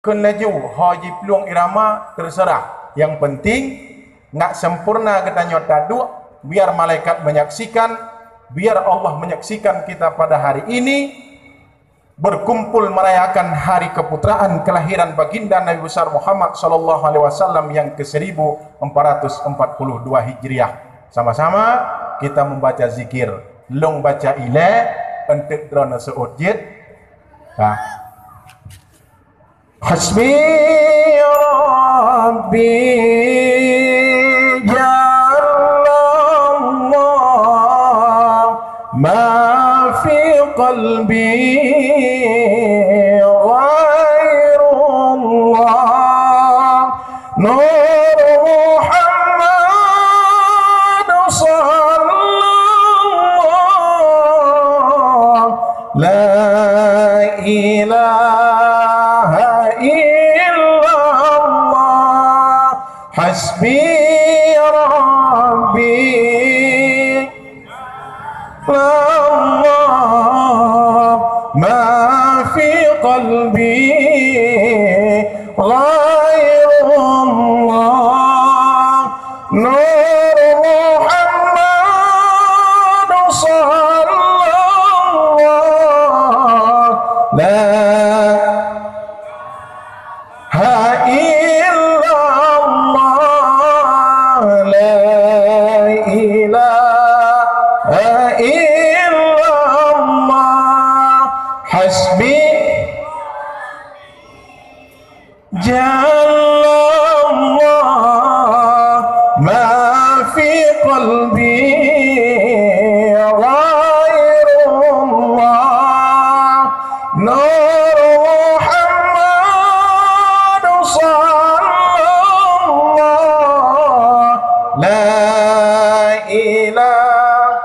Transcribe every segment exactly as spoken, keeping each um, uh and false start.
Pun laju ho jiplueng irama, terserah. Yang penting, nak sempurna geutanyoe taduek, biar malaikat menyaksikan, biar Allah menyaksikan kita pada hari ini, berkumpul merayakan hari keputraan kelahiran Baginda Nabi Besar Muhammad sallallahu alaihi wasallam yang ke seribu empat ratus empat puluh dua Hijriah. Sama-sama kita membaca zikir. Lôn baca ilée, eunteuk droeneuh seuôt jeuet. Ha. Hasbi Rabbi, jalla Allah, ma fi qalbi ghairullah, Nur Muhammad sallallahu, la ilaha illallah, hasbi Rabbi, Allah, ma fi qalbi ghairullah, Nur Muhammad sallallahu, la ilaha illallah, la ilaha illallah, hasbi, jalla Allah, ma fi qalbi ghairullah, Nur Muhammad sallallahu, la ilaha,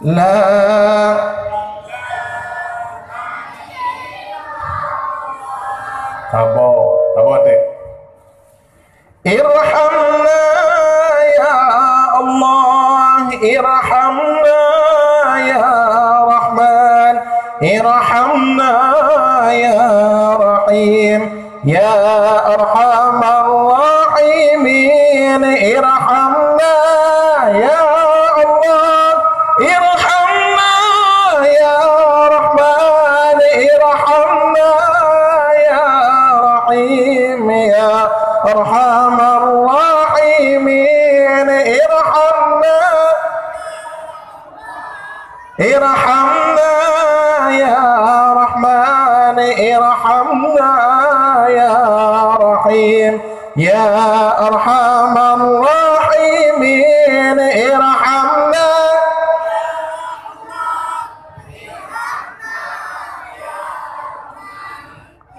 la, sabar, sabar deh. Irhamna ya Allah, irhamna ya Rahman, irhamna ya Rahim, ya Arhamar Rahimin, irhamna ya Allah, irhamna ya Rahman, irhamna ya Rahim, ya Arhamar Rahimin, irhamna, irhamna ya Rahman, irhamna ya Rahim, ya Arhamar Rahimin, irhamna.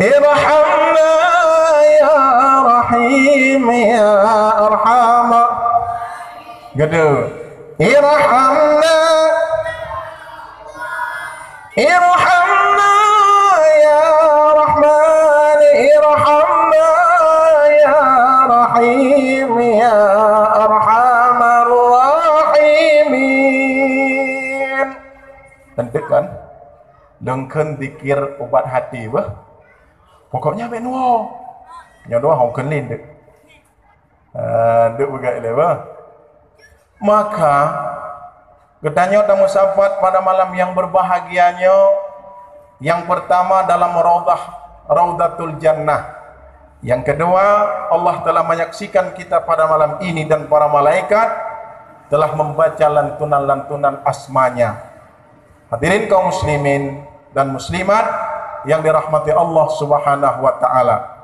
Irhamna ya Rahim, ya Arhamar. Gede. Irhamna. Irhamna ya Rahman, irhamna ya Rahim, ya Arhamar Rahimin. Teuntèe kan? Lôn kheun zikir ubat hati beuh. Pokoknya bèk nuwoe. Nyoe doa hông kheun lén deuh. Ah, deuh peugah ilèe beuh. Maka, geutanyoe tameusapat pada malam yang berbahagia nyoe, yang pertama dalam raudhah, Raudhatul Jannah. Yang kedua, Allah telah menyaksikan kita pada malam ini dan para malaikat telah membaca lantunan-lantunan asmanya. Hadirin kaum muslimin dan muslimat yang dirahmati Allah Subhanahu wa taala.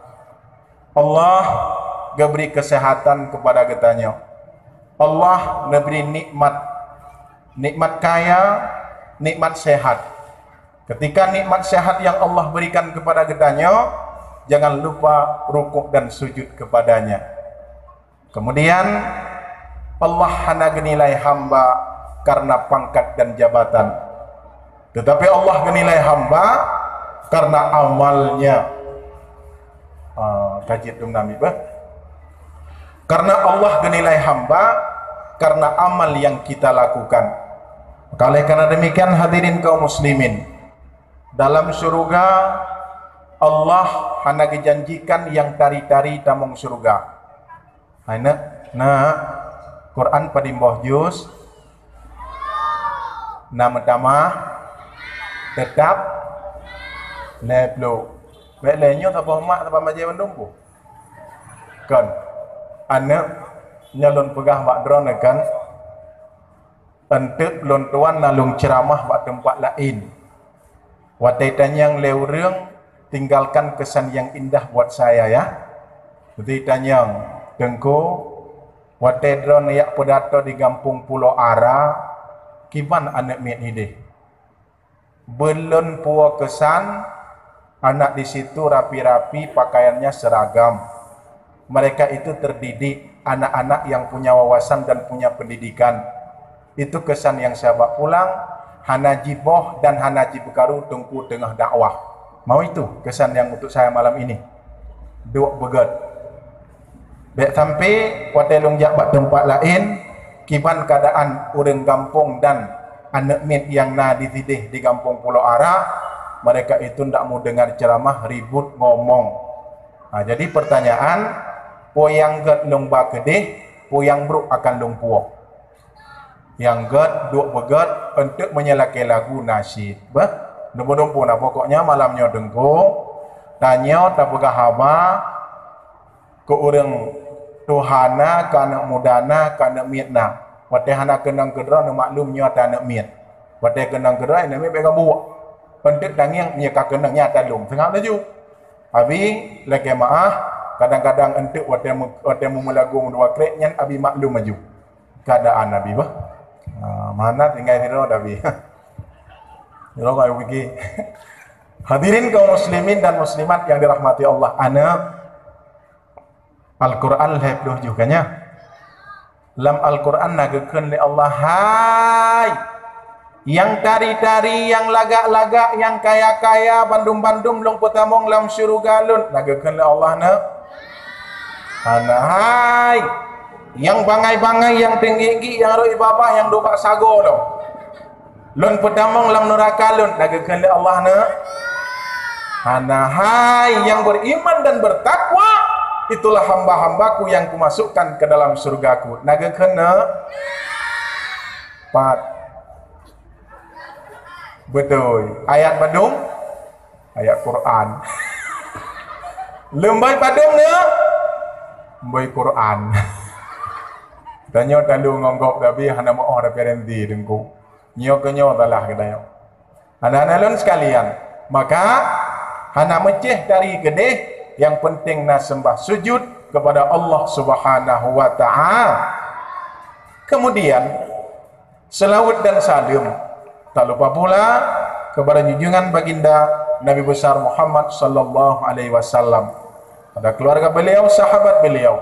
Allah geubri keuseuhatan keupada geutanyoe. Allah neubri nikmat, nikmat kaya, nikmat sehat. Ketika nikmat sehat yang Allah berikan kepada geutanyoe, jangan lupa rukuk dan sujud kepada-Nya. Kemudian, Allah hana geunilai hamba karena pangkat dan jabatan, tetapi Allah geunilai hamba karena amalnya. Ah, ka jeuet dum namiet beuh. Karena Allah geunilai hamba karena amal yang kita lakukan. Maka oleh karena demikian, hadirin kaum muslimin, Dalam syeuruga, Allah hana geujanjikan nyang tari-tari tamong syeuruga. Hai neuk, neuk, Quran padum boh juz? Na meutamah? Teutap lhèe plôh. Bèk lé nyoe saboh mak saboh bajèe mandum peue? Kon. Aneuk, nyoe lôn peugah bak droeneuh kan, eunteuk lôn tuan na lôn ceuramah bak teumpat laén. Watèe tanyong lé ureueng, tinggalkan kesan yang indah buat saya, ya. Jadi tanyong, "Teungku, watèe droeneuh jak peudato di gampông Pulo Ara, kiban aneuk miet idéh?" Beu lôn puwoe keusan, anak di situ rapi-rapi, pakaiannya seragam. Mereka itu terdidik, anak-anak yang punya wawasan dan punya pendidikan. Itu kesan yang saya bawa pulang, hana jiboh dan hana jibeukaru teungku teungoh dakwah. Mau itu kesan yang untuk saya malam ini. Duek beugèt. Bèk sampai watèe lôn jak bak teumpat laén, kiban keuadaan ureueng gampông dan aneuk miet nyang na di sidéh di gampông Pulo Ara, mereka itu ndak mau dengar ceramah, ribut, ngomong. Ha, jadi pertanyaan, peue nyang gèt lôn ba keudéh, peue nyang brôk akan lôn puwoe. Nyang gèt, duek beugèt, eunteuk meunyoe lakèe lagu nasyid. Beuh, neubeudompun na pokoknya malam nyoe teungku, tanyoe tapeugah haba keu ureueng tuha na, keu aneuk muda na, keu aneuk miet na. Watèe hana keunong keudroe neumaklum nyoe ata aneuk miet. Watèe keunong keudroe aneuk miet bèk gabuek. Eunteuk tangieng meunyoe ka keunong nyan ata lôn, seungab laju. Abi, lakèe meu'ah, kadang-kadang eunteuk watèe meu-, watèe meumeulagu meudua krek nyan abi maklum laju. Keadaan Nabi bah. Ha, mana tinggai sidroe Nabi. Sidroe ka pike. Hadirin kaum muslimin dan muslimat yang dirahmati Allah, aneuk, Al-Quran lhèe plôh juz kan nyan. Lam Al-Quran na geukheun lé Allah, "Hai, nyang tari-tari, nyang lagak-lagak, nyang kaya-kaya, bandum-bandum lôn peutamong lam syeuruga lôn." Na geukheun lé Allah na. Hana, "Hai, nyang bangai-bangai, nyang teunggi-tinggi, nyang rhot babah, nyang duek bak sagoe lôn, lôn peutamong lam neuraka lôn." Na geukheun lé Allah na. Hana, "Hai, nyang beriman dan bertakwa, itulah hamba-hamba-Ku yang Kumasukkan ke dalam surga-Ku." Na geukheun na. Pat. Beutôi. Ayat padum? Ayat Quran. Leumbôi padum na? Leumbôi Quran. Tanyoe talu ngon gob Nabi hana meu'oh referensi teungku. Nyoe keu nyoe salah geutanyoe. Aneuk-aneuk lôn sekalian, maka hana meucéh tari keudéh, yang penting na sembah sujud kepada Allah Subhanahu wa Ta'ala. Kemudian, selawat dan salam tak lupa pula kepada junjungan baginda Nabi besar Muhammad sallallahu alaihi wasallam, pada keluarga beliau, sahabat beliau,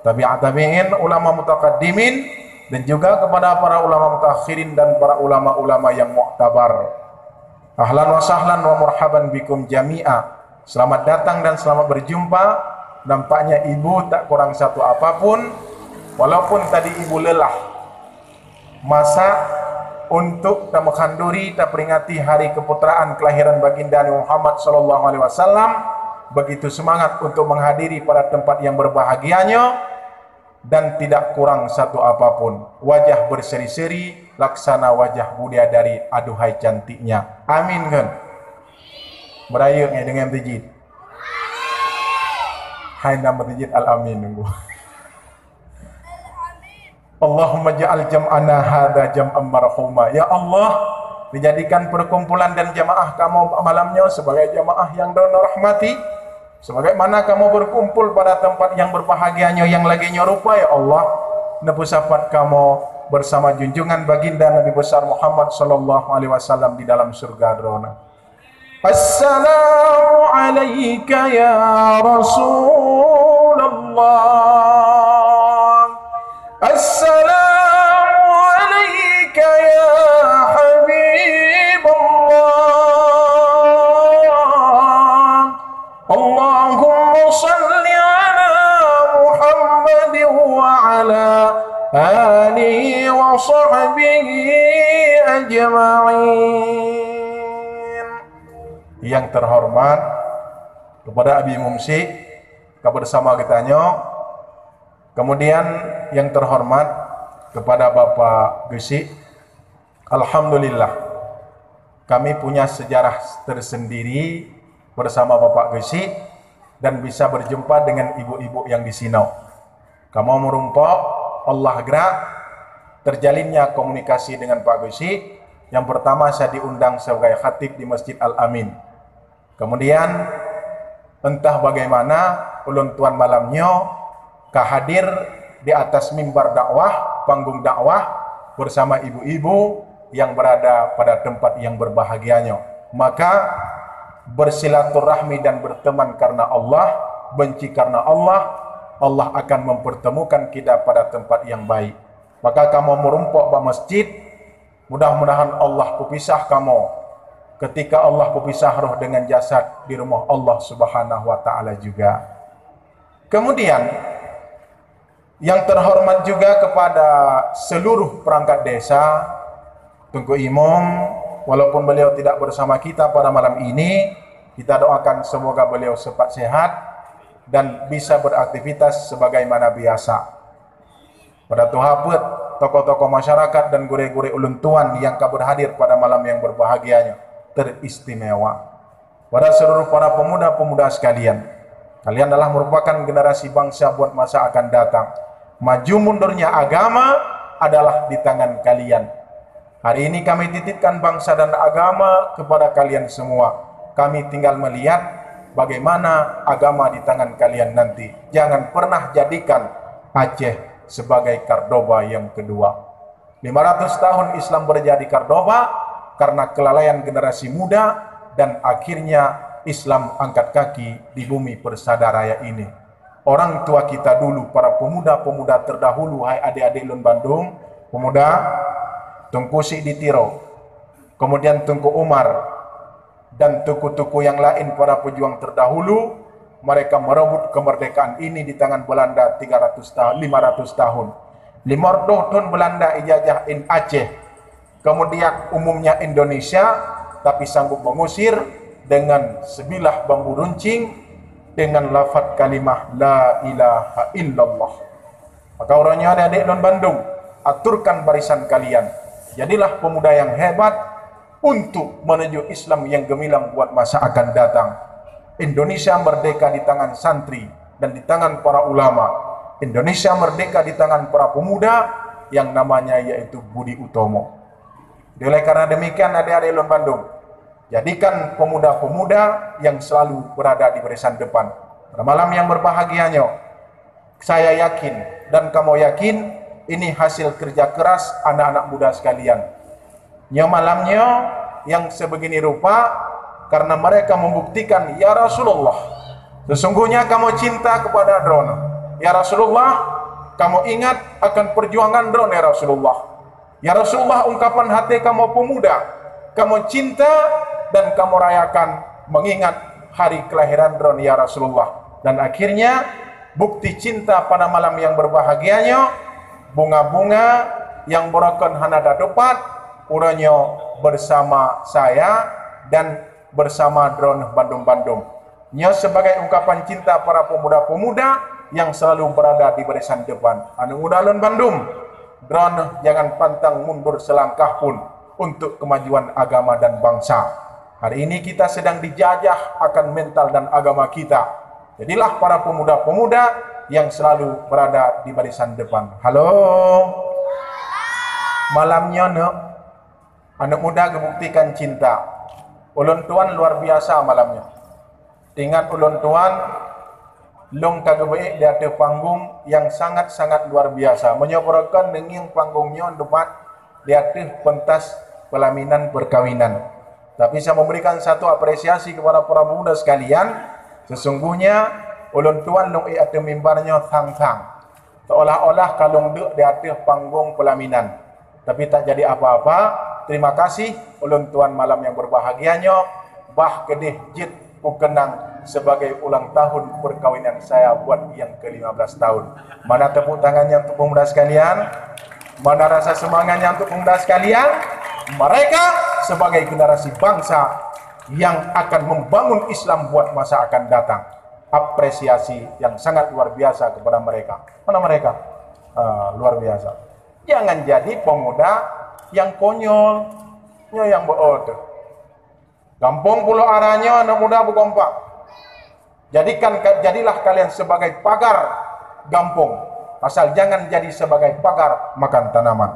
tabi'at tabi'in, ulama mutaqaddimin, dan juga kepada para ulama mutaakhirin dan para ulama-ulama yang muktabar. Ahlan wa sahlan wa marhaban bikum jami'a. Selamat datang dan selamat berjumpa. Nampaknya ibu tak kurang satu apapun, walaupun tadi ibu lelah masak untuk tameuhanduri, taperingati hari keputraan kelahiran baginda Nabi Muhammad sallallahu alaihi wasallam, begitu semangat untuk menghadiri pada tempat yang berbahagia nyoe, dan tidak kurang satu apapun. Wajah berseri-seri, laksana wajah bidadari, aduhai cantiknya. Amin kan? Beurayeuk ngai deungon tijit. Hai nama tijit al-amin nunggu. Allahumma ja'al jam'ana hadza jam'an marhuma. Ya Allah, dijadikan perkumpulan dan jamaah kamoe malam nyoe sebagai jamaah yang Droeneuh rahmati. Sebagaimana kamoe berkumpul pada tempat yang berbahagia nyoe nyang lagée nyoe rupa, ya Allah, neupeusapat kamoe bersama junjungan baginda Nabi besar Muhammad sallallahu alaihi wasallam di dalam syurga Droeneuh. Assalamu alaika ya Rasulullah. Assalamu alaika ya Habiballah. Allahumma salli ala Muhammad wa ala alihi wa sahbihi ajma'in. Yang terhormat kepada Abi Mumsik, ka bersama geutanyoe. Kemudian yang terhormat kepada Bapak Geuchik. Alhamdulillah, kami punya sejarah tersendiri bersama Bapak Geuchik dan bisa berjumpa dengan ibu-ibu yang di sinoe. Kamoe meurumpok, Allah gerak, terjalinnya komunikasi dengan Pak Geuchik. Yang pertama, saya diundang sebagai khatib di Masjid Al-Amin. Kemudian, entah bagaimana, ulôn tuan malam nyoe ka hadir di atas mimbar dakwah, panggung dakwah, bersama ibu-ibu yang berada pada tempat yang berbahagia nyoe. Maka, bersilaturahmi dan berteman karena Allah, benci karena Allah, Allah akan mempertemukan kita pada tempat yang baik. Maka kamoe meurumpok bak masjid, mudah-mudahan Allah peupisah kamoe ketika Allah peupisah roh dengan jasad di rumoh Allah Subhanahu wa Ta'ala juga. Kemudian, yang terhormat juga kepada seluruh perangkat desa, Teungku Imum, walaupun beliau tidak bersama kita pada malam ini, kita doakan semoga beliau cepat sehat dan bisa beraktivitas sebagaimana biasa. Pada tuha peuet, tokoh-tokoh masyarakat dan gurée-gurée ulôn tuan nyang ka berhadir pada malam yang berbahagia nyoe, teristimewa. Pada seluruh para pemuda-pemuda sekalian, kalian adalah merupakan generasi bangsa buat masa akan datang. Maju mundurnya agama adalah di tangan kalian. Hari ini kami titipkan bangsa dan agama kepada kalian semua. Kami tinggal melihat bagaimana agama di tangan kalian nanti. Jangan pernah jadikan Aceh sebagai Cordoba yang kedua. Lima ratus tahun Islam berjaya di Cordoba karena kelalaian generasi muda dan akhirnya Islam angkat kaki di bumi persada raya ini. Orang tua kita dulu, para pemuda-pemuda terdahulu, hai adik-adik lôn bandum, pemuda, Teungku Sik di Tiro, kemudian Teungku Umar, dan teungku-teungku yang lain, para pejuang terdahulu, mereka merebut kemerdekaan ini di tangan Belanda tiga ratus tahun, lima ratus tahun. Lima ratus tahun Belanda ijajah in Aceh. Kemudian umumnya Indonesia, tapi sanggup mengusir dengan sebilah bambu runcing, dengan lafaz kalimah la ilaha illallah. Maka uroe nyoe adik-adik lôn bandum, aturkan barisan kalian. Jadilah pemuda yang hebat untuk menuju Islam yang gemilang buat masa akan datang. Indonesia merdeka di tangan santri dan di tangan para ulama. Indonesia merdeka di tangan para pemuda yang namanya yaitu Budi Utomo. Oleh karena demikian, adik-adik lôn bandum, jadikan pemuda-pemuda yang selalu berada di barisan depan. Pada malam yang berbahagia nyoe, saya yakin dan kamoe yakin ini hasil kerja keras anak-anak muda sekalian. Nyoe malam nyoe yang sebegini rupa karena mereka membuktikan, "Ya Rasulullah, sesungguhnya kamoe cinta kepada Droeneuh. Ya Rasulullah, kamoe ingat akan perjuangan Droeneuh, ya Rasulullah." Ya Rasulullah, ungkapan hati kamoe pemuda, kamoe cinta dan kamoe rayakan mengingat hari kelahiran Droeneuh, ya Rasulullah. Dan akhirnya, bukti cinta pada malam yang berbahagia nyoe, bunga-bunga yang beurokon hana tatupat, uroe nyoe bersama saya dan bersama Droeneuh bandum-bandum. Nyoe sebagai ungkapan cinta para pemuda-pemuda yang selalu berada di barisan depan. Aneuk muda lôn bandum, Droeneuh jangan pantang mundur selangkah pun untuk kemajuan agama dan bangsa. Hari ini kita sedang dijajah akan mental dan agama kita. Jadilah para pemuda-pemuda yang selalu berada di barisan depan. Halo. Malam nyoe, neuk, aneuk muda geubuktikan cinta. Ulôn tuan luar biasa malam nyoe. Ingat ulôn tuan, lôn ka geubeuék di ateueh panggung nyang sangat-sangat luar biasa. Meunyoe beurokon neungieng panggung nyoe teumpat di ateueh pentas pelaminan perkawinan. Tapi saya memberikan satu apresiasi kepada para pemuda sekalian. Sesungguhnya, ulôn tuan lôn ék ateueh mimbar nyoe thang-thang. Seolah-olah ka lôn duek di ateueh panggung pelaminan. Tapi tak jadi apa-apa. Terima kasih ulôn tuan malam yang berbahagia nyoe. Bah keudeh jeuet kukeunang sebagai ulang tahun perkawinan saya buat yang kelima belas tahun. Mana tepuk tangannya untuk pemuda sekalian? Mana rasa semangatnya untuk pemuda sekalian? Mereka sebagai generasi bangsa yang akan membangun Islam buat masa akan datang. Apresiasi yang sangat luar biasa kepada mereka. Mana mereka? Ah, luar biasa. Jangan jadi pemuda yang konyol. Nyoe nyang beuo teuh. Gampông Pulo Ara nyoe aneuk muda beukompak. Jadikan, jadilah kalian sebagai pagar gampông. Asal jangan jadi sebagai pagar makan tanaman.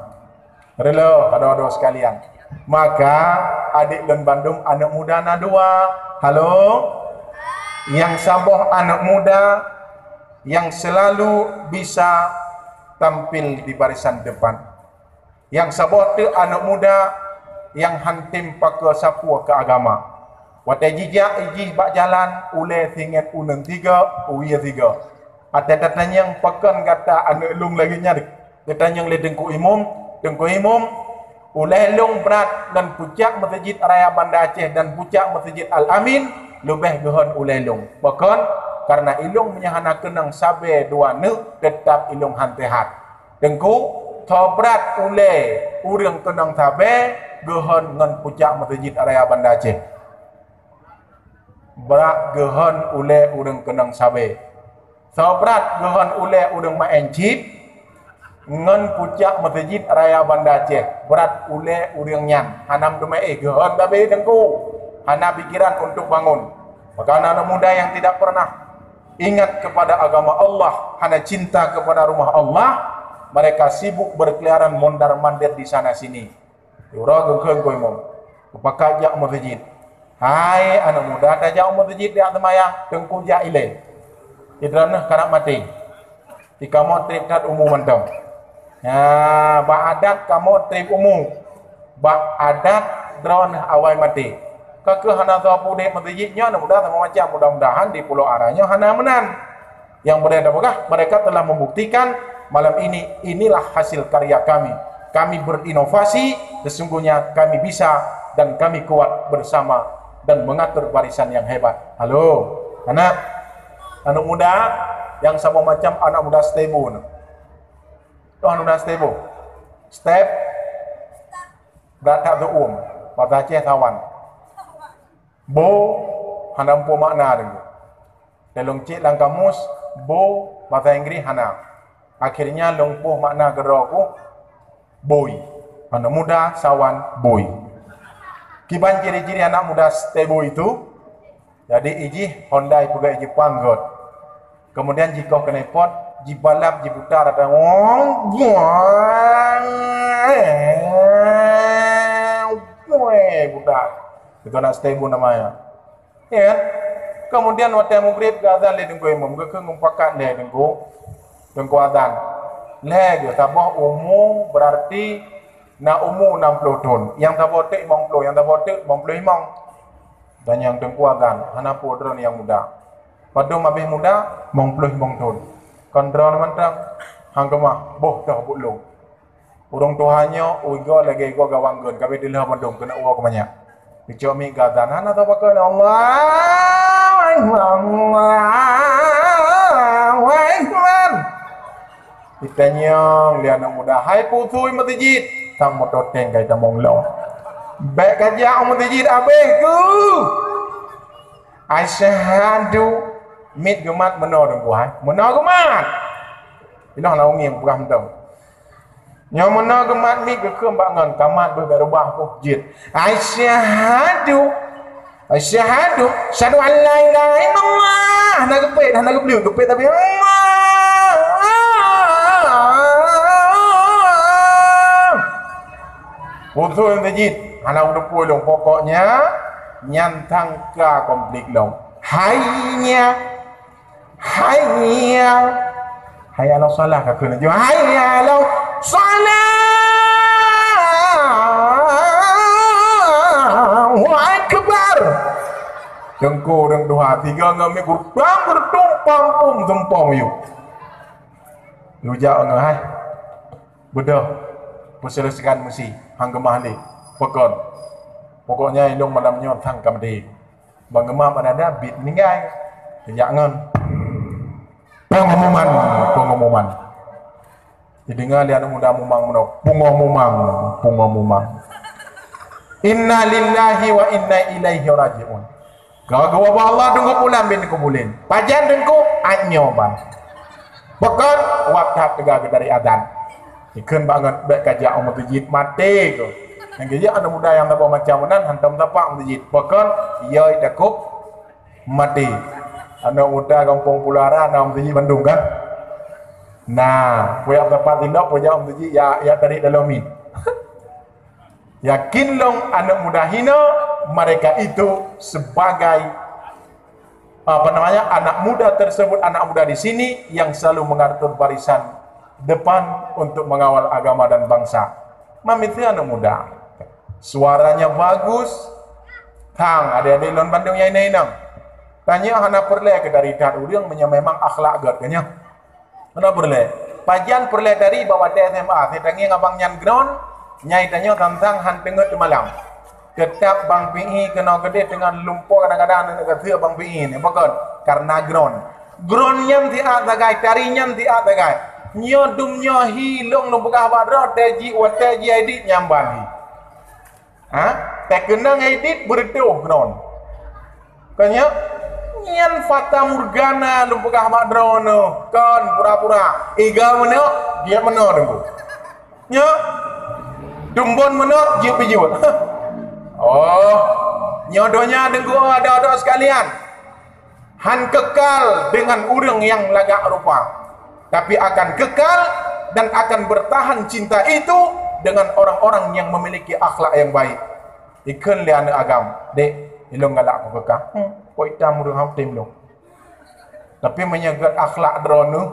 Relo, adoe-adoe sekalian. Maka, adik lôn bandum aneuk muda na dua. Halo? Nyang saboh aneuk muda yang selalu bisa tampil di barisan depan. Nyang saboh teuk aneuk muda nyang han tem pakoe sapeue keu agama. Watée jijak ijih bak jalan, ulée singet uneun tiga, uwie tiga. Watée tatanyong pakon gata aneuk lôn lagée nyan, geutanyong lé Teungku Imum, "Teungku Imum, ulée lôn brat ngon pucak Meuseujid Raya Banda Aceh dan pucak Meuseujid Al-Amin, leubeh geuhon ulée lôn. Pakon? Kareuna ilôn meunyoe hana keunong sabe dua neuk, teutab ilôn han seuhat." Teungku, soe brat ulée ureuëng keunong sabe geuhon ngon pucak Meuseujid Raya Banda Aceh? Brat geuhon ulée ureuëng keunong sabe. Soe brat geuhon ulée ureuëng maén cit ngon pucak Meuseujid Raya Banda Aceh? Brat ulée ureuëng nyan. Hana meuteumé, eh, geuhon sabe, Teungku. Hana pikiran untuk bangun. Maka anak-anak muda yang tidak pernah ingat kepada agama Allah, hana cinta kepada rumah Allah, mereka sibuk berkeliaran mondar-mandir di sana sini. Uroe geukheun keu imum, geupakat jak u meuseujid. "Hai aneuk muda, tajak u meuseujid jak seumayang, Teungku jak ilée. Idroeneuh karab maté. Di kamoe treb that umu mantong. Nya, bak adat kamoe treb umu. Bak adat droeneuh awai maté." Ka keuh hana soe peudeh meuseujid nyoe, aneuk muda sama macam. Mudah-mudahan di Pulo Ara nyoe hana meunan. Yang boleh dipeugah, mereka telah membuktikan malam ini, inilah hasil karya kami. Kami berinovasi, sesungguhnya kami bisa dan kami kuat bersama dan mengatur barisan yang hebat. Halo, anak, aneuk muda yang sama macam aneuk muda Stebo. Toh aneuk muda Stebo. Step, brat that teuum, bahasa Aceh sawan. Bo, hana muphom makna deungon. Dan lôn cek lam kamus, bo, bahasa Inggris hana. Akhirnya lôn poh makna keudroe ku, boy. Aneuk muda sawan boy. Kiban ciri-ciri anak muda stay boy itu, jadi ijih Honda ipeugah ijih panggot. Kemudian jikoh keuneuk pot, jibalap, jiputar, ada wong, buang, buang, buang, buang. Itu anak stay boy namanya. Ya kan? Kemudian watée mugrib geuazan lé Teungku Imum, geukheun mupakat lé Teungku, Teungku azan. Lhée geuh saboh umu berarti na umu enam puluh thon, nyang saboh teuk limong ploh, nyang saboh teuk limong ploh limong. Dan nyang Teungku azan, hana peue droeneuh nyang muda. Padum habéh muda, limong ploh limong thon. Kon droeneuh mantong, hang keumah, boh toh buet lôn. Ureuëng tuha nyoe, uigoe lagée igoe gawang geun, ka abéh dilheueh mandum keuneuk uroe keumanyak. Geucok mic geuazan, hana teupeue keunoe, Allahu Akbar, Allahu Akbar. Itanyong lé aneuk muda, "Hai peue tui meuseujid?" Sang moto tank ka itamong lom. Bék kajak meuseujid abéh ku. Asyhadu, miet geumat meunoe Teungku hai. Meunoe geumat. Inoe na ungieng peugah mantong. Nyoe meunoe geumat miet geukheun bak ngon, kamat beuh bak rubah boh jeuet. Asyhadu, asyhadu, asyhadu an la ilaha illallah. Hana geupet, hana geubleung, geupet tapi Allah. Khusus meuseujid, hana udeupu lôn. Pokoknya, nyan tangka konflik lom. Hai nya, hai nya, hai ala salah ka keuneuk jaweueb. Hai ala salah. Allahu Akbar. Teungku ureuëng tuha, tiga ngon miet geureutang, geureutang, pampung, tumpong yue. Yue jak ngon hai. Beudôh, peuseuleusekan meusi, hang keumah lé. Pakon? Pokoknya ilôn malam nyoe sang ka meudeh. Ban geumah ban ada bit meuninggai. Teujak ngon. Pengumuman, pengumuman. Dideungoe lé aneuk muda mumang meunoe, pungoh mumang, pungoh mumang. Inna lillahi wa inna ilaihi raji'un. Ka geuba Allah Teungku Pulan bin Teungku Bulin. Pajan Teungku? Anyoe ban. Pakon? Wab that teuga geutari azan. Ikheun bangat bèk kajak u meuseujid, maté keuh. Nyang geujak aneuk muda nyang saboh macam meunan hantom tapak meuseujid. Pakon? Yoi takot maté. Aneuk muda gampông Pulara na meuseujid bandum kan? Nah, puyah tapak tindok, puyah meuseujid ya, ya tarik dalam min. Yakin lôn aneuk muda hino, mereka itu sebagai, apa namanya, anak muda tersebut, anak muda di sini yang selalu mengatur barisan depan untuk mengawal agama dan bangsa. Mamitu aneuk muda. Suaranya bagus. Kang, adik-adik lôn bandum nyang inong-inong. Tanyoe hana peureulèe keu dari that ureueng meunyoe memang akhlak gèt keu nyoe. Hana peureulèe. Pajan peureulèe dari bak watèe S M A, si tangieng abang nyan ground, nyai tanyoe sang-sang han teungeut teumalam. Teutap Bang Pi I keunoe keudeh teungoh lumpoe kadang-kadang aneuk gaseuek Bang Pi I nyoe. Pakon? Karena ground. Ground nyan siat sagai, tari nyan siat sagai. Nyoe dum nyoe hi lôn lôn peugah bak droe, teuh jih watèe jih Aidit nyang ban hi. Ha? Teukeunong Aidit beureudoh keunoe. Kon nyoe? Nyan fata morgana lôn peugah bak droeneuh. Kon pura-pura. Iga meunoe, jeuet meunoe Teungku. Nyoe? Tumbon meunoe, jeuet pijôh. Oh. Nyoe donya Teungku, adoe-adoe sekalian. Han kekal dengan ureueng nyang lagak rupa, tapi akan kekal dan akan bertahan cinta itu dengan orang-orang yang memiliki akhlak yang baik. Ikheun lé aneuk agam, "Dek, ilôn galak keu kah?" "Hmm, po itam ureueng hom tem lôn." Tapi meunyoe gèt akhlak droeneuh,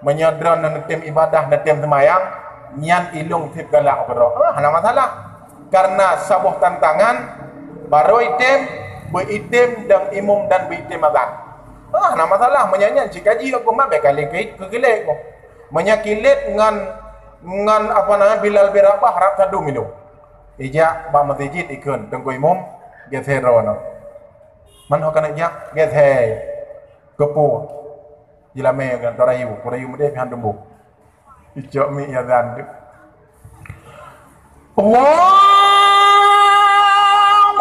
meunyoe droeneuh neutem ibadah, neutem seumayang, nyan ilôn seb galak keudroe. Ah, hana masalah. Karena saboh tantangan, barô item, beu item dan imum dan beu item azan. Ah, hana masalah. Meunyoe nyan cit kaji aku mat, bèk kali keu, keu kilét ko. Meunyoe kilét ngon, ngon apa namanya, Bilal bin Rabah rab sadum ilôn. Ijak bak meuseujid ikheun, Teungku Imum, geusé droeneuh. Man ho keuneuk jak, geusé. Keupeue? Jilamé ngon torayu, torayu meudeh pih han tumbôk. Icok mi azan tu. Allahu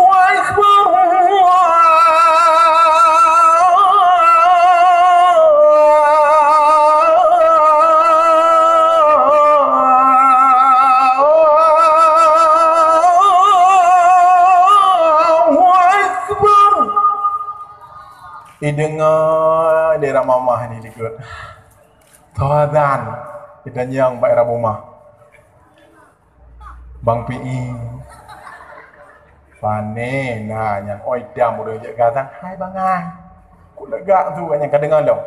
Akbar. Allahu Akbar. Ideungoe lé ramamah ni likot. Tho azan, itanyong bak era bumah. Bang Pi I, pané na nyan, oi, dam ureueng jak keu azan, hai bangai. Ku lagak su nyan ka deungoe lom.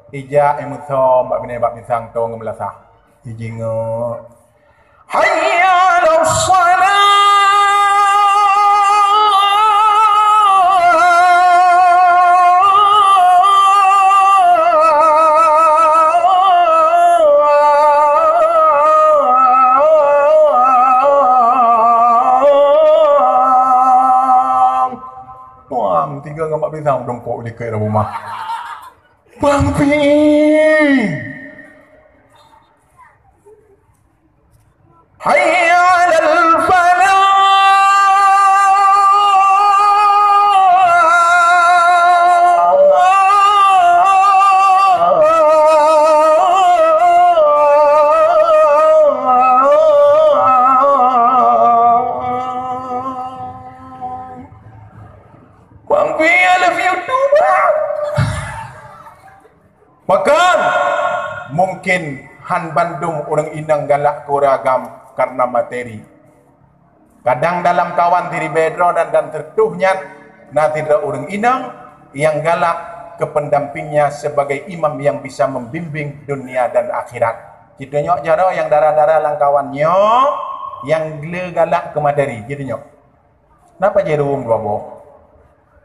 Ijak imeusom bak binéh bak pisang tong meulasah. Ijingoe. Hayya 'alas shalah. Tuang, tiga ngon bak pisang tumpôk likot lam rumah. Bang Pi. Hayya 'alal falah. Bang Pi, I love you too, Bang. Pakon? Mungkin han bandum ureueng inong galak keu ureueng agam kareuna materi. Kadang dalam kawan siribèe droe dan, dan sireutoh nyan na sidroe ureueng inong nyang galak keu pendampingnya sebagai imam yang bisa membimbing dunia dan akhirat. Cit tunyok jaroe nyang dara-dara lam kawan nyoe nyang le galak keu materi. Cit tunyok. Napa jih ruweueng dua boh?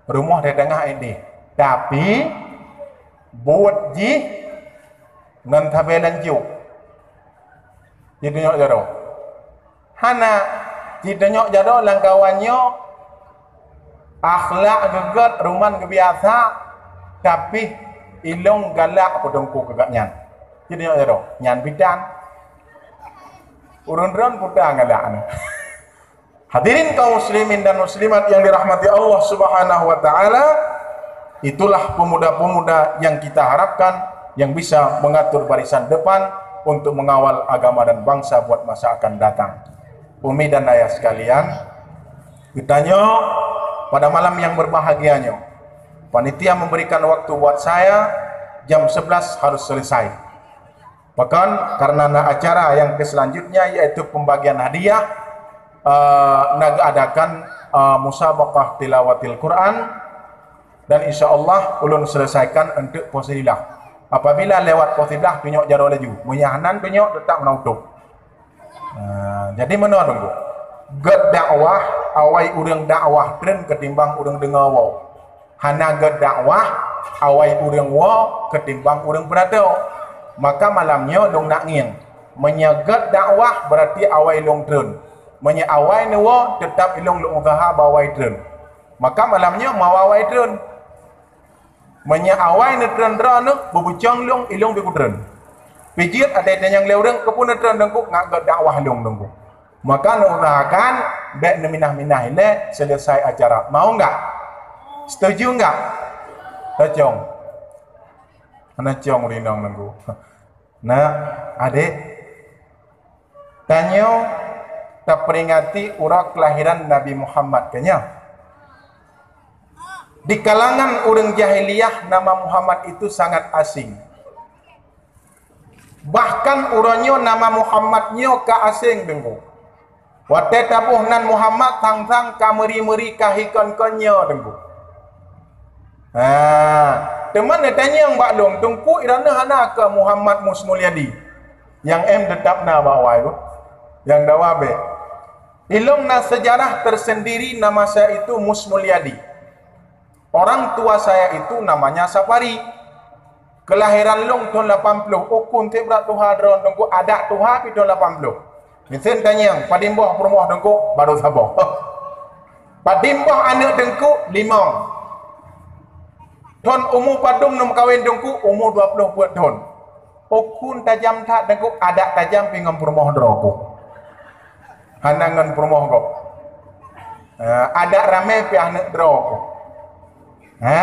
Rumoh di teungoh ék deh, tapi buet jih ngon sabé lancok. Jitunyok jaroe. Hana, jitunyok jaroe lam kawan nyoe akhlak geuget, ruman geubiasa, tapi ilong galak peudongko keu gobnyan. Jitunyok jaroe, nyan bidan. Ureueng droen peue galak nyan. Hadirin kaum muslimin dan muslimat yang dirahmati Allah Subhanahu wa taala, itulah pemuda-pemuda yang kita harapkan yang bisa mengatur barisan depan untuk mengawal agama dan bangsa buat masa akan datang. Umi dan ayah sekalian, geutanyoe pada malam yang berbahagia nyoe, panitia memberikan waktu buat saya, jam sebelas harus selesai. Pakon, karena na acara yang ke selanjutnya, yaitu pembagian hadiah, eh, na geuadakan, eh, musabaqah tilawatil Quran, dan insya Allah ulun selesaikan untuk pukul siblaih. Apabila lewat pukul siblaih, tunyok jaroe laju. Meunyo hana tunyok, tetap meunan tutup. Ha, jadi meunoe Teungku. Gét dakwah, awai ureuëng dakwah treun ketimbang ureuëng deungoe woe. Hana gét dakwah, awai ureuëng woe ketimbang ureuëng peuratoe. Maka malam nyoe lôn nak ngieng. Meunyoe gét dakwah, berarti awai lôn treun. Meunyoe awai neuwoe, teutap ilôn lôn useuha bak awai treun. Maka malam nyoe mawa awai treun. Meunyoe awai neutreun droeneuh, beubucong lôn, ilôn pih kutreun. Pijeuet até tanyong lé ureuëng, keupeue neutreun Teungku, ngat gét dakwah lôn Teungku. Maka neuusahakan bék neuminah-minah ilée selesai acara. Mau enggak? Setuju enggak? Tacong. Hana cong rinong Teungku. Nah, adék, tanyoe taperingati uroe kelahiran Nabi Muhammad, kan nyo? Di kalangan ureuëng jahiliyah, nama Muhammad itu sangat asing. Bahkan uroe nyoe nama Muhammad nyoe ka asing Teungku. Watée taboh nan Muhammad, sang-sang ka meuri-meuri, ka hi kon-kon nyoe Teungku. Ha, teuma neutanyong bak lôn, Teungku, droeneuh hana keu Muhammad Mus Mulyadi? Nyang M teutap na bak awai, nyang dua bék. Ilôn na sejarah tersendiri, nama saya itu Mus Mulyadi. Orang tua saya itu namanya Sapari. Kelahiran lôn thon lapan ploh, ukun tibrat tuha droe Teungku, adak tuha pih thon lapan ploh. Misen tanyong, padum boh peurumoh Teungku? Barô saboh. Padum boh aneuëk Teungku? Limong. Thon umu padum neumeukawen Teungku? Umu dua ploh peuet thon. Ukun tajam that Teungku, adak tajam pih ngon peurumoh droe ku. Hana ngon peurumoh gob. Eh, adak ramé pih aneuëk droe ku. Ha.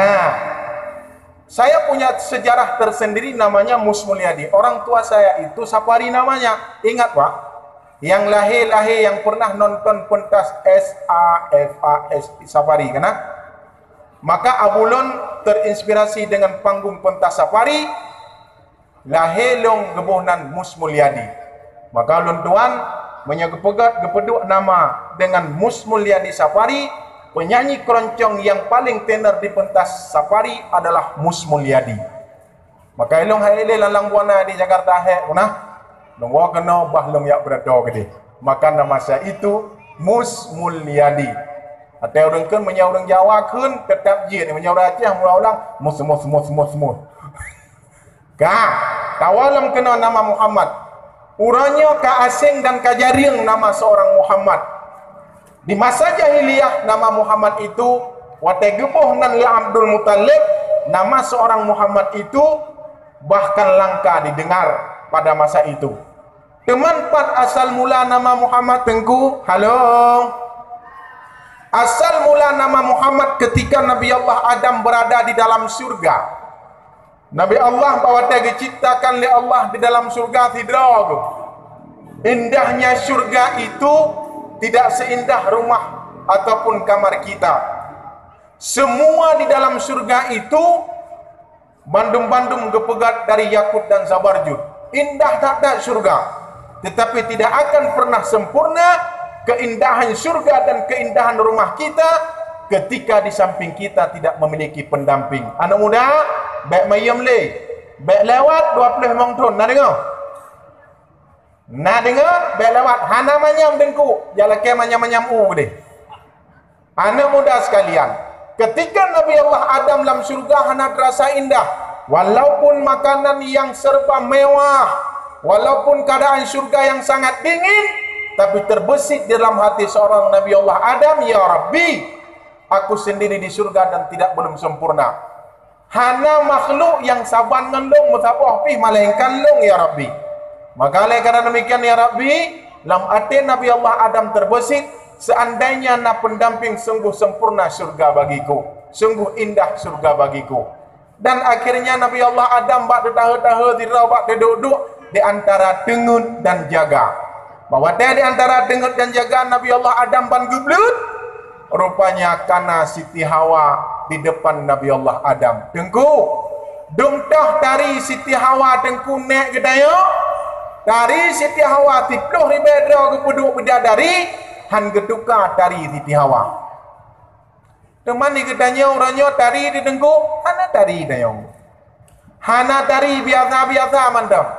Saya punya sejarah tersendiri namanya Mus Mulyadi. Orang tua saya itu Sapari namanya. Ingat, Pak? Yang lahé-lahé yang pernah nonton pentas S A F A S Sapari, kan? Maka abulon terinspirasi dengan panggung pentas Sapari, lahé lôn geuboh nan Mus Mulyadi. Maka ulôn tuan, meunyoe geupeugét geupeuduek nama dengan Mus Mulyadi Sapari, penyanyi keroncong yang paling tenar di pentas Sapari adalah Mus Mulyadi. Maka ilôn hai lé lalang buana di Jakarta hék punah. Lôn woe keunoe bah lôn jak beuratoe keudeh. Maka nama saya itu Mus Mulyadi. Até ureuëng kheun, meunyoe ureuëng Jawa kheun, teutap jeuet. Meunyoe ureuëng Aceh mula ulang, mus, mus, mus, mus, mus. Ka, tawa lom keunoe nama Muhammad. Uroe nyoe ka asing dan ka jareueng nama seorang Muhammad. Di masa jahiliyah, nama Muhammad itu, watée geuboh nan lé Abdul Muthalib, nama seorang Muhammad itu bahkan langka didengar pada masa itu. Teuma pat asal mula nama Muhammad Teungku? Halo? Asal mula nama Muhammad ketika Nabi Allah Adam berada di dalam syurga. Nabi Allah bak watée geuciptakan lé Allah di dalam syurga sidroe geuh. Indahnya syurga itu tidak seindah rumah ataupun kamar kita. Semua di dalam syurga itu bandum-bandum geupeugét dari yakut dan zabarjud. Indah that-that syurga. Tetapi tidak akan pernah sempurna keindahan syurga dan keindahan rumah kita ketika di samping kita tidak memiliki pendamping. Aneuk muda, bék mayem lé. Bék lewat dua ploh limong thon. Na deungoe? Na deungoe? Bék lewat. Hana manyam Teungku. Jak lakée manyam-manyam u deh. Aneuk muda sekalian, ketika Nabi Allah Adam lam syurga hana terasa indah, walaupun makanan yang serba mewah, walaupun keadaan syurga yang sangat dingin, tapi terbesit di dalam hati seorang Nabi Allah Adam, "Ya Rabbi, aku sendiri di syurga dan tidak belum sempurna. Hana makhluk nyang saban ngon lôn meusaboh pih malaékat lôn, ya Rabbi." Maka oleh karena demikian, ya Rabbi, lam até Nabi Allah Adam terbesit, Seandainya na pendamping, sungguh sempurna syurga bagiku, sungguh indah syurga bagiku. Dan akhirnya Nabi Allah Adam bak teutahe-tahe sidroe bak teuduek-duek di antara teungeut dan jaga. Bak watée di antara teungeut dan jaga Nabi Allah Adam ban geubleut, rupanya kana Siti Hawa di depan Nabi Allah Adam. Teungku, dum toh tari Siti Hawa, Teungku, nék geutanyoe, tari Siti Hawa siplôh ribée droe geupeuduek bidadari, han geutuka tari Siti Hawa. Teuma di geutanyoe uroe nyoe tari di Teungku, hana tari tanyoe. Hana tari, biasa-biasa mantong.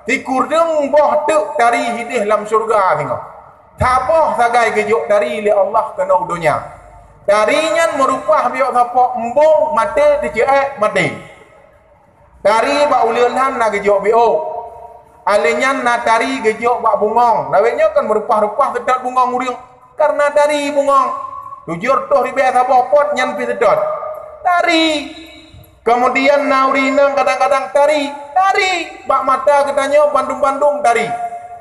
Sikureueng boh teuk tari hideh lam syeuruga singoh. Saboh sagai geujok tari lé Allah keunoe donya. Tari nyan meurupah biok sapoe embong, maté teuceuék maté. Tari bak uleue lhan na geujok biôk. Alé nyan na tari geujok bak bungong. Lawét nyoe kan meurupah-rupah seutôt bungong ureuëng. Kareuna tari bungong. Tujoh reutôh ribée saboh pot nyan pih seutôt. Tari. Keumudian na ureuëng inong kadang-kadang tari. Tari. Bak mata geutanyoe bandum-bandum tari.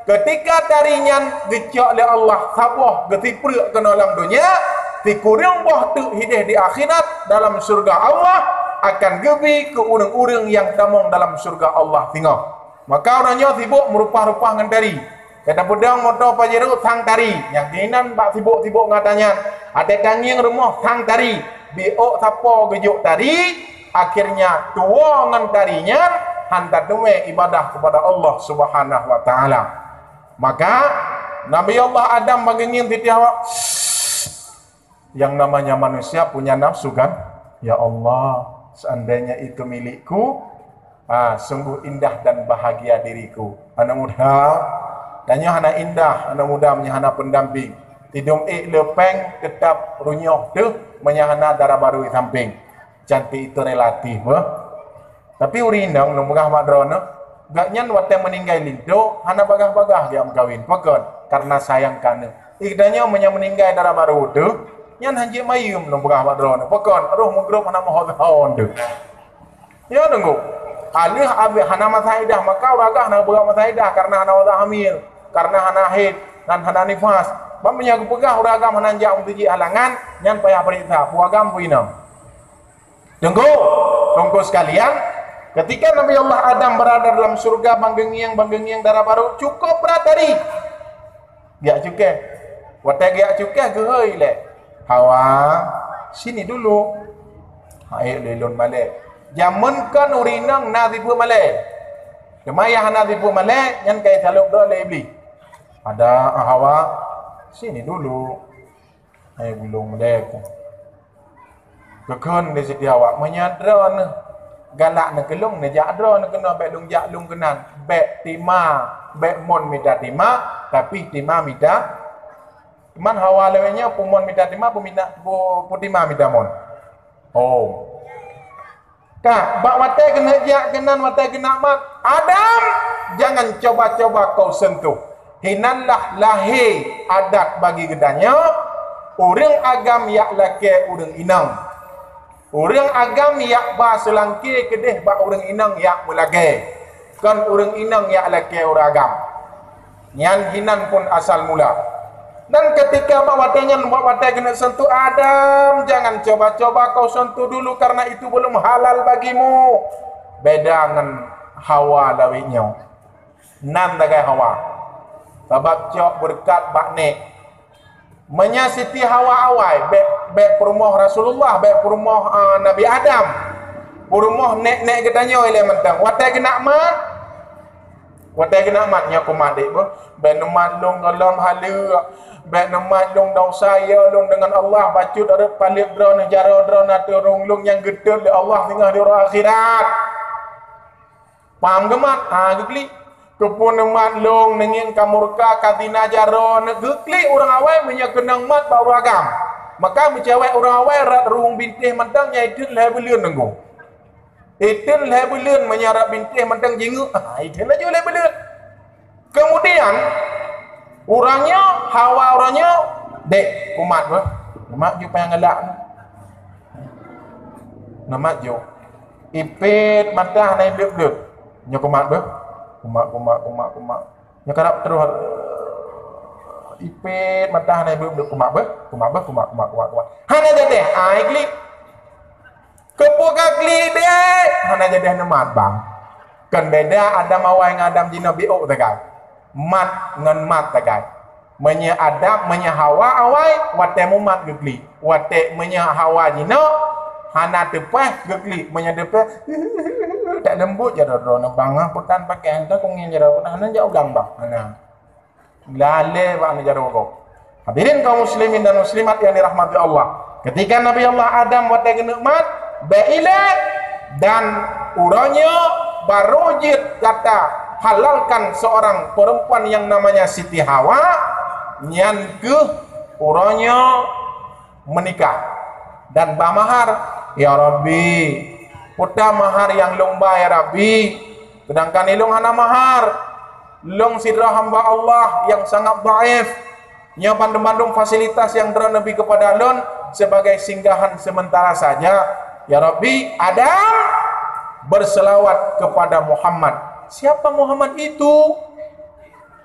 Keutika tari nyan geucok lé Allah saboh geusipreuk keunoe lam donya, sikureueng boh teuk hideh di akhirat dalam syeuruga Allah akan geubi keu ureuëng-ureuëng nyang tamong dalam syeuruga Allah singoh. Maka uroe nyoe sibok meurupah-rupah ngon tari. Ka tapeudong moto Pajero sang tari, nyang keunan bak sibok-sibok ngon ata nyan. Até tangieng rumoh sang tari, biôk sapoe geujok tari, akhirnya tuwoe ngon tari nyan han tateumé ibadah keupada Allah Subhanahu wa Taala. Maka Nabi Allah Adam ban geungieng Siti Hawa, yang namanya manusia punya nafsu kan? Ya Allah, seandainya itu milikku, ah, sungguh indah dan bahagia diriku. Aneuk muda, tanyoe hana indah, aneuk muda meunyo hana pendamping. Tidong ék le péng, teutap runyoh teuh meunyo hana dara barô di sampéng. Cantik itu relatif, beuh. Tapi ureuëng inong lôn peugah bak droeneuh, gobnyan watée meuninggai linto hana bagaih-bagaih geujak meukawen. Pakon? Kareuna sayang keu aneuk. Di geutanyoe meunyo meuninggai dara barô teuh, nyan hanjeuet mayeuem lôn peugah bak droeneuh. Pakon? Roh meugrôp hana meuhon-hon teuh. Ya, Teungku. Aleuh abéh hana masa idah, maka ureuëng agam hana peugah masa idah kareuna hana masa hamil, kareuna hana haid, dan hana nifas. Ban meunyo geupeugah ureuëng agam hana jak meuseujid halangan, nyan payah peuriksa, peue agam peue inong. Teungku, teungku sekalian, ketika Nabi Allah Adam berada dalam syurga, ban geungieng, ban geungieng dara barô, cukup brat tari. Geujak cukéh. Watée geujak cukéh, geuhôi lé Hawa, "Sini dulu." "Hai, lé lôn malée." Jameun kon ureuëng inong na sifeuet malée. Teuma nyang hana sifeuet malée, nyan ka jisalôb droe lé Iblih. Ada, "Ah, Hawa, sini dulu." Hai, gulong meudeh. Geukheun lé Siti Hawa, "Meunyoe droeneuh galak neuh keu lôn, neujak droeneuh keunoe, bék lôn jak lôn keunan. Bék tima, bék mon mita tima, tapi tima mita." Teuma Hawa lawét nyoe peumon mita tima, peumita, peu-, peutima mita mon. Oh. Ka, bak watée keuneuk jak keunan, watée keuneuk mat, "Adam, jangan coba-coba kau sentuh." Hinanlah lahé adat bagi geutanyoe, ureuëng agam jak lakée ureuëng inong. Ureuëng agam jak ba seulangké keudeh bak ureuëng inong jak meulakée. Kon ureuëng inong jak lakée ureuëng agam. Nyan hinan phon asal mula. Dan ketika bak watée nyan, bak watée keuneuk sentuh, "Adam, jangan coba-coba kau sentuh dulu, karena itu belum halal bagimu." Beda ngon Hawa lawét nyoe. Nan sagai Hawa. Sabab cok beureukat bak nék. Meunyo Siti Hawa awai, bék, bék peurumoh Rasulullah, bék peurumoh, eh, Nabi Adam. Peurumoh nék-nék geutanyoe ilée mantong. Watée keuneuk mat, watée keuneuk mat, nyoe kumat dék beuh. Bék neumat lôn gohlom haleue. Bék neumat lôn desya lôn deungon Allah, bacut rot paleuet droeneuh, jaroe droeneuh ateueh rhueng lôn nyang geutot lé Allah singoh di uroe akhirat. Paham geumat? Ha, geuklik. Keupeue neumat lôn, neungieng ka murka, ka zina jaroe, neugeuklek ureuëng awai meunyoe keunong mat bak ureuëng agam. Maka meucawét ureuëng awai rot rhueng bintéh mantong nyan itheun lhée buleuen nunggu. Itheun lhée buleuen meunyoe rot bintéh mantong jingeuk, ha, itheun laju lhée buleuen. Keumudian, ureuëng nyoe, Hawa ureuëng nyoe, "Dék, kumat beuh. Kumat ju payah galak." Neumat ju. Ipét mata hana ibleuet-bleuet. Nyoe kumat beuh. Kumat, kumat, kumat, kumat. Nyoe karab terus. Ipét mata hana ibu duk kumat beh, kumat beh, kumat, kumat, kumat, kumat. Hana jadeh, ai klik. Keupeue ka klik deh? Hana jadeh neumat bang. Kan beda Adam awai ngon Adam jinoe biôk sagai. Mat ngon mat sagai. Meunyoe Adam, meunyoe Hawa awai, watée mumat geuklik. Watée meunyoe Hawa jinoe hana teupeh geuklik, meunyoe teupeh tak lembut jaroe droe neuh bang, ah, putan pakai hantar kungin jaroe putan hana jak ulang bang. Hana. Lalé bak neujaroe gob. Hadirin kaum muslimin dan muslimat yang dirahmati Allah. Ketika Nabi Allah Adam watée geuneuk mat, bak ilée dan uroe nyoe baru jeuet gata halalkan seorang perempuan yang namanya Siti Hawa, nyan keuh uroe nyoe meunikah dan ba mahar. Ya Rabbi, peue ta mahar nyang lôn ba ya Rabbi? Sedangkan ilôn hana mahar. Lôn sidroe hamba Allah nyang sangat dhaif. Nyoe bandum-bandum fasilitas nyang Droeneuh bri kepada lôn sebagai singgahan sementara saja. Ya Rabbi, Adam berselawat kepada Muhammad. Siapa Muhammad itu?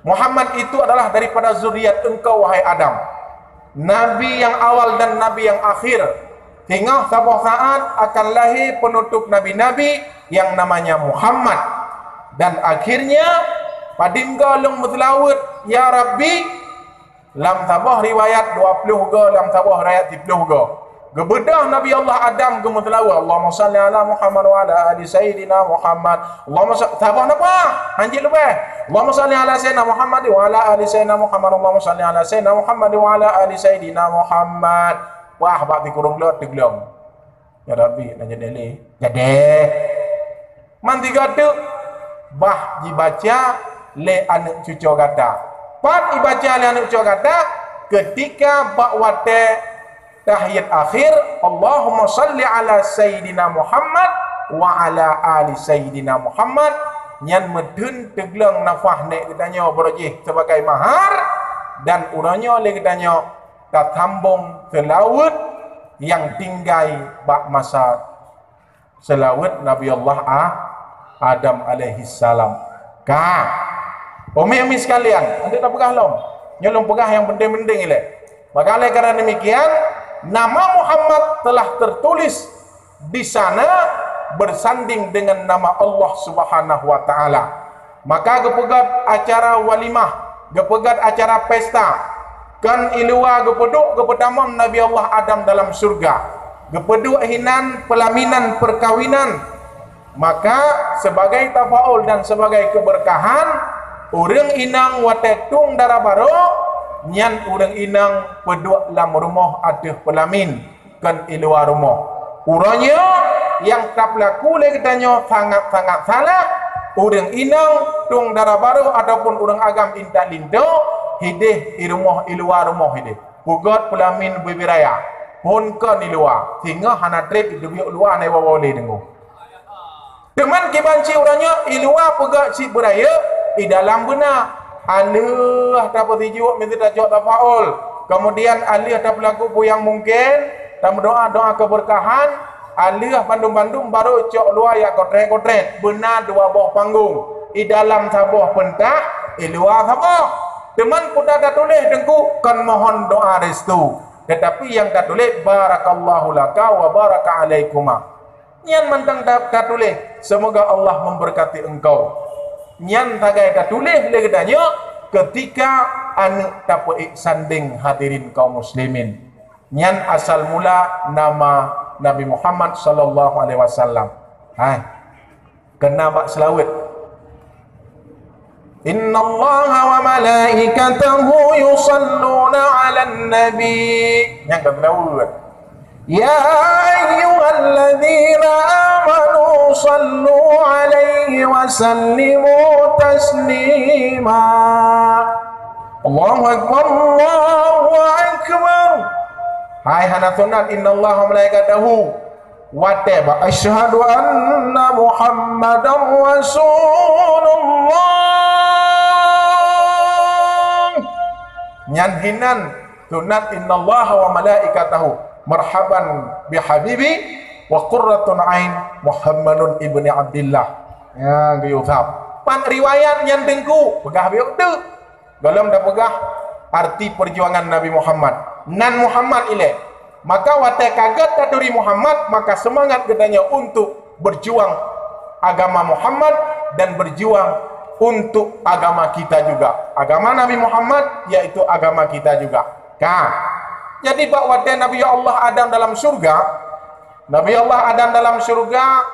Muhammad itu adalah daripada zuriat engkau, wahai Adam. Nabi yang awal dan nabi yang akhir. Singoh saboh saat akan lahé penutup nabi-nabi yang namanya Muhammad. Dan akhirnya, padum goe lôn meuseulaweuet, ya Rabbi, lam saboh riwayat dua ploh goe, lam saboh riwayat siploh goe. Geubeudôh Nabi Allah Adam geumeuseulaweuet, Allahumma shalli ala Muhammad wa ala ali Sayyidina Muhammad. Allahumma sha-, saboh napa? Hanjeuet leubeh. Allahumma shalli ala Sayyidina Muhammad wa ala ali Sayyidina Muhammad. Allahumma shalli ala Sayyidina Muhammad wa ala ali Sayyidina Muhammad. Wah, bak sikureueng glot teuglong. Ya Rabbi, na jadi lé. Jadi. Man tiga tu, bah dibaca lé aneuk cuco gata. Pat dibaca lé aneuk cuco gata, ketika bak watée tahiyat akhir, Allahumma shalli ala Sayyidina Muhammad wa ala ali Sayyidina Muhammad, nyan meutheun teuglong nafah nèk geutanyoe barojih sebagai mahar, dan uroe nyoe lé geutanyoe tasambong seulaweuet nyang tinggai bak masa seulaweuet Nabi Allah A-, Adam alaihissalam. Ka. Umi-umi sekalian, adak tapeugah lom. Nyoe lôn peugah nyang penting-penting ilée. Maka oleh karena demikian, nama Muhammad telah tertulis di sana bersanding dengan nama Allah Subhanahu wa Ta'ala. Maka geupeugét acara walimah, geupeugét acara pesta. Kan i luwa geupeuduek geupeutamong Nabi Allah Adam dalam syurga. Geupeuduek hinan peulaminan perkawinan. Maka, sebagai tafaul dan sebagai keberkahan, ureuëng inong watée tueng dara barô, nyan ureuëng inong peuduek lam rumoh ateueh peulamin. Kon i luwa rumoh. Uroe nyoe nyang tapeulaku lé geutanyoe sangat-sangat salah, ureuëng inong tueng dara barô ataupun ureuëng agam intat linto, hideh i rumoh i luwa rumoh hideh. Peugét peulamin bubé raya, phon kon i luwa, singoh hana treb i teubiet luwa na i woe-woe lé deungoe. Teuma kiban cit uroe nyoe i luwa peugét cit beurayeuk, i dalam beuna. Aleueh tapeusijuek miseue tacok tafaul, keumudian aleueh tapeulaku peue nyang mungken, tameudoá doá keubeurkahan, aleueh bandum-bandum barô cok luwa jak kotrét-kotrét, beuna dua boh panggong, i dalam saboh peurintah, i luwa saboh. Teuma peue tatuléh teungku kon mohon doá restu, teutapi nyang tatuléh barakallahu laka wa baraka alaikuma. Nyan mantong ta-, tatuléh, "Semoga Allah memberkati engkau." Nyan sagai tatuléh lé geutanyoe keutika aneuk tapeuék sandeng, hadirin kaum muslimin. Nyan asal mula nama Nabi Muhammad sallallahu alaihi wasallam. Hai. Kena bak seulaweuet. "Innallaha wa malaikatahu yusalluna 'alan nabi." Nyang ka seulaweuet. "Ya ayyuhalladzina amanu sallu 'alaihi wa sallimu taslima." Allahu akbar, Allahu akbar. Hai hana sunat, "Innallaha wa malaikatahu." Watée ba, "Asyhadu anna Muhammadar Rasulullah." Nyan hinan sunat, "Innallaha wa malaikatahu marhaban bihabibi wa qurratun ain Muhammadun ibni Abdillah." Ya, geuyue sab. Pat riwayat nyan teungku, peugah biôk teuk. Gohlom tapeugah, arti perjuangan Nabi Muhammad. Nan Muhammad ilée. Maka watée ka gét taturi Muhammad, maka seumangat geutanyoe untuk berjuang agama Muhammad dan berjuang untuk agama kita juga. Agama Nabi Muhammad, yaitu agama kita juga. Ka. Jadi, bak watée Nabi Allah Adam dalam syurga, Nabi Allah Adam dalam syurga,